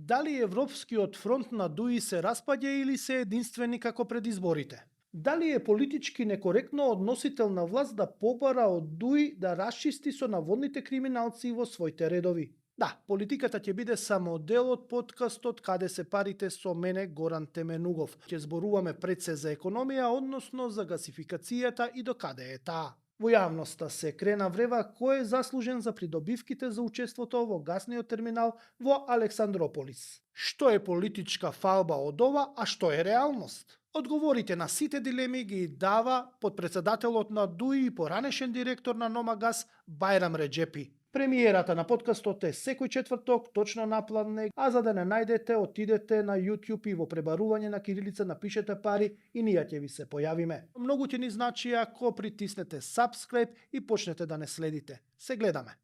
Дали Европскиот фронт на Дуи се распаѓа или се единствени како пред изборите? Дали е политички некоректно од носител на власт да побара од Дуи да расчисти со наводните криминалци во своите редови? Да, политиката ќе биде само дел од подкастот Каде се парите со мене Горан Теменугов. Ќе зборуваме пред се за економија, односно за гасификацијата и до каде е таа. Во јавноста се крена врева кој е заслужен за придобивките за учеството во гасниот терминал во Александрополис. Што е политичка фалба од ова, а што е реалност? Одговорите на сите дилеми ги дава подпредседателот на ДУИ и поранешен директор на Номагас Бајрам Реџепи. Премиерата на подкастот е секој четврток, точно на Пладнег, а за да не најдете, отидете на YouTube и во пребарување на кирилица напишете пари и ние ќе ви се појавиме. Многу ќе ни значи ако притиснете subscribe и почнете да не следите. Се гледаме!